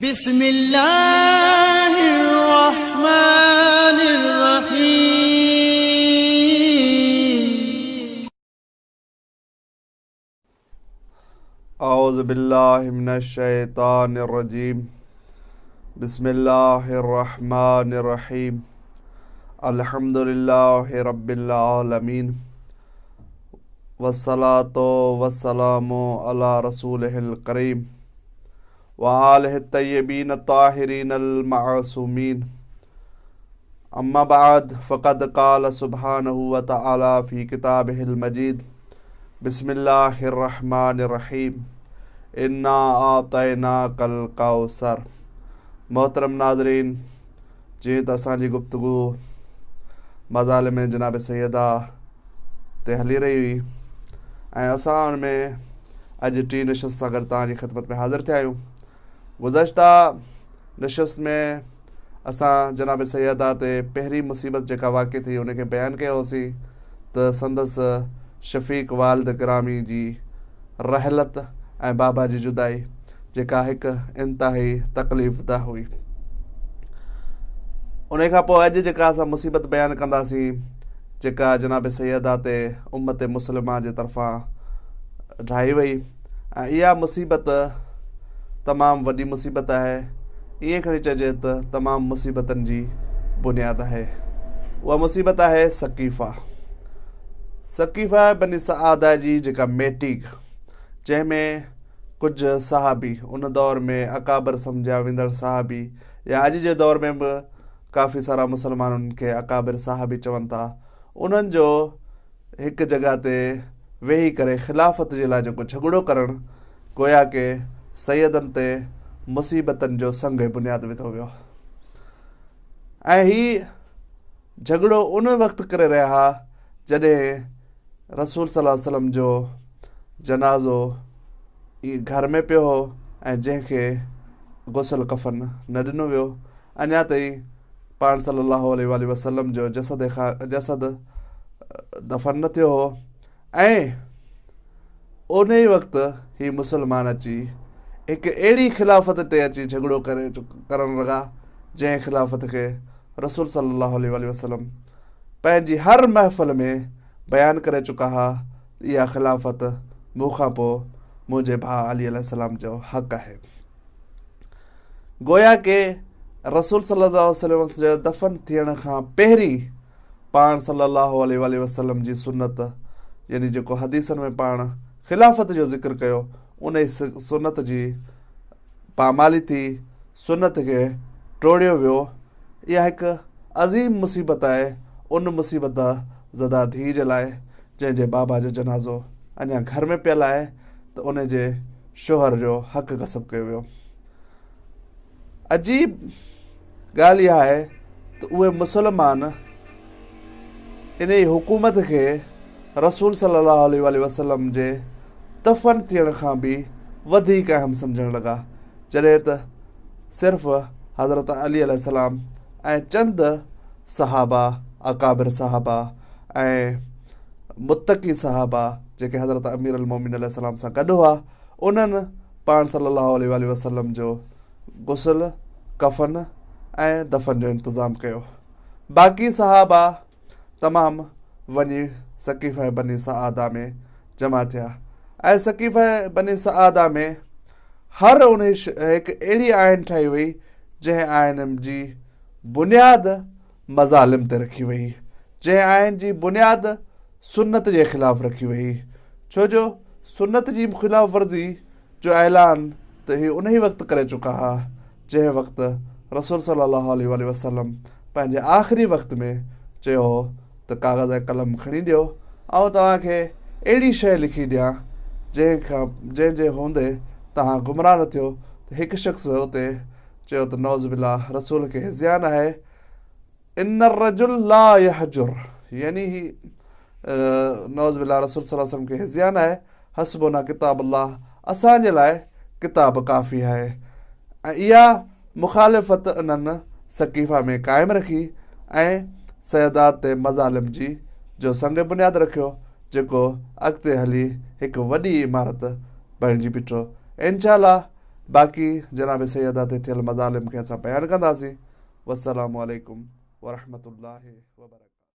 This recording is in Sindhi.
بسم الله الرحمن الرحيم. اعوذ بالله من الشيطان الرجيم. بسم الله الرحمن الرحيم. الحمد لله رب العالمين، والصلاة والسلام على رسوله الڪريم وآله الطيبين الطاهرين المعصومين. اما بعد، فقد قال سبحانه وتعالى في كتابه المجيد: بسم الله الرحمن الرحيم، انا اعطيناڪ الڪوثر. محترم ناظرين، جيئن ته اسان جي گفتگو مظالم جناب سيده تي هلي رهي هئي ۽ اسان ان ۾ اڄ ٽين نشست سان گڏ توهان جي خدمت ۾ حاضر ٿيا آهيون. گذشته نشست ۾ اسان جناب سيده تي پهرين مصيبت جيڪا واقع ٿي، ان کي بيان ڪيو هوسين ته سندس شفيق والد گرامي جي رحلت ۽ بابا جي جدائي، جيڪا هڪ انتهائي تڪليف ده هئي. ان کان پوء اڄ جيڪا اسان مصيبت بيان ڪنداسين، جيڪا جناب سيده تي امت مسلمه جي طرفان ڍائي وئي، ۽ اها مصيبت تمام وڏي مصيبت آهي، ائين کڻي چئجي ته تمام مصيبتن جي بنياد آهي. اها مصيبت آهي سقيفه بني سعاده جي جيڪا ميٽنگ، جنهن ۾ ڪجهه صحابي، ان دور ۾ اڪابر سمجهيا ويندڙ صحابي، يا اڄ جي دور ۾ به ڪافي سارا مسلمان انهن کي اڪابر صحابي چون ٿا، انهن جو هڪ جڳهه تي ويهي ڪري خلافت جي لاء جيڪو جهڳڙو ڪرڻ، گويا ڪه سيدن تي مصيبتن جو سنگ بنياد وڌو ويو. ۽ هي جهڳڙو ان وقت ڪري رهيا هئا جڏهن رسول صلي الله عليه وسلم جو جنازو گهر ۾ پيو هو ۽ جنهن کي غسل ڪفن نه ڏنو ويو. اڃا تائين پاڻ صلي الله عليه وآله وسلم جو جسد دفن نه ٿيو هو، ۽ ان ئي وقت هي مسلمان اچي هڪ اهڙي خلافت تي اچي جهڳڙو ڪرڻ لڳا، جنهن خلافت کي رسول صلي الله عليه وآله وسلم پنهنجي هر محفل ۾ بيان ڪري چڪا هئا ته اها خلافت مون کان پوء منهنجي ڀاء علي عليه السلام جو حق آهي. گويا ڪه رسول صلي الله عليه وسلم جو دفن ٿيڻ کان پهرين پاڻ صلي الله عليه وآله وسلم جي سنت، يعني جيڪو حديثن ۾ پاڻ خلافت جو ذڪر ڪيو، ان سنت جي پامالي ٿي، سنت کي ٽوڙيو ويو. اها هڪ عظيم مصيبت آهي ان مصيبت زده ڌيء جي لاء، جنهن جي بابا جو جنازو اڃا گهر ۾ پيل آهي ته ان جي شوهر جو حق غصب ڪيو ويو. عجيب ڳالهه اها آهي ته اهي مسلمان انهي حڪومت کي رسول صلي الله عليه وآله وسلم جي دفن ٿيڻ کان به وڌيڪ اهم سمجهڻ لڳا، جڏهن ته صرف حضرت علي عليه السلام ۽ چند صحابه، اڪابر صحابه ۽ متقي صحابه، جيڪي حضرت امير المومنين عليه السلام سان گڏ هئا، انهن پاڻ صلي الله عليه وآله وسلم جو غسل، ڪفن ۽ دفن جو انتظام ڪيو. باقي صحابه تمام وڃي سقيفه بني سعاده ۾ جمع ٿيا، ۽ سقيفه بني سعاده ۾ هر ان هڪ اهڙي آئين ٺاهي وئي، جنهن آئين جي بنياد مظالم تي رکي وئي، جنهن آئين جي بنياد سنت جي خلاف رکي وئي، ڇو جو سنت جي خلاف ورزي جو اعلان ته هي انهي وقت ڪري چڪا ها، جنهن وقت رسول صلي الله عليه وآله وسلم پنهنجي آخري وقت ۾ چيو هو ته ڪاغذ ۽ قلم کڻي ڏيو، آئون توهان کي اهڙي شيء لکي ڏيان، جنهن جي هوندي توهان گمراهه نه ٿيو، ته هڪ شخص اتي چيو ته نعوذ بالله، رسول کي هذيان آهي، ان الرجل لا يهجر، يعني هي نعوذ بالله رسول صلي الله عليه وسلم کي هذيان آهي، حسبنا ڪتاب الله، اسان جي لاء ڪتاب ڪافي آهي. ۽ اها مخالفت انهن سقيفه ۾ قائم رکي ۽ سيدات تي مظالم جي جو سنگ بنياد رکيو، جيڪو اڳتي هلي هڪ وڏي عمارت بڻجي بيٺو. انشاء الله. باقي جناب سيده تي ٿيل مظالم کي اسان بيان ڪنداسين. والسلام عليڪم ورحمة الله وبرڪاته.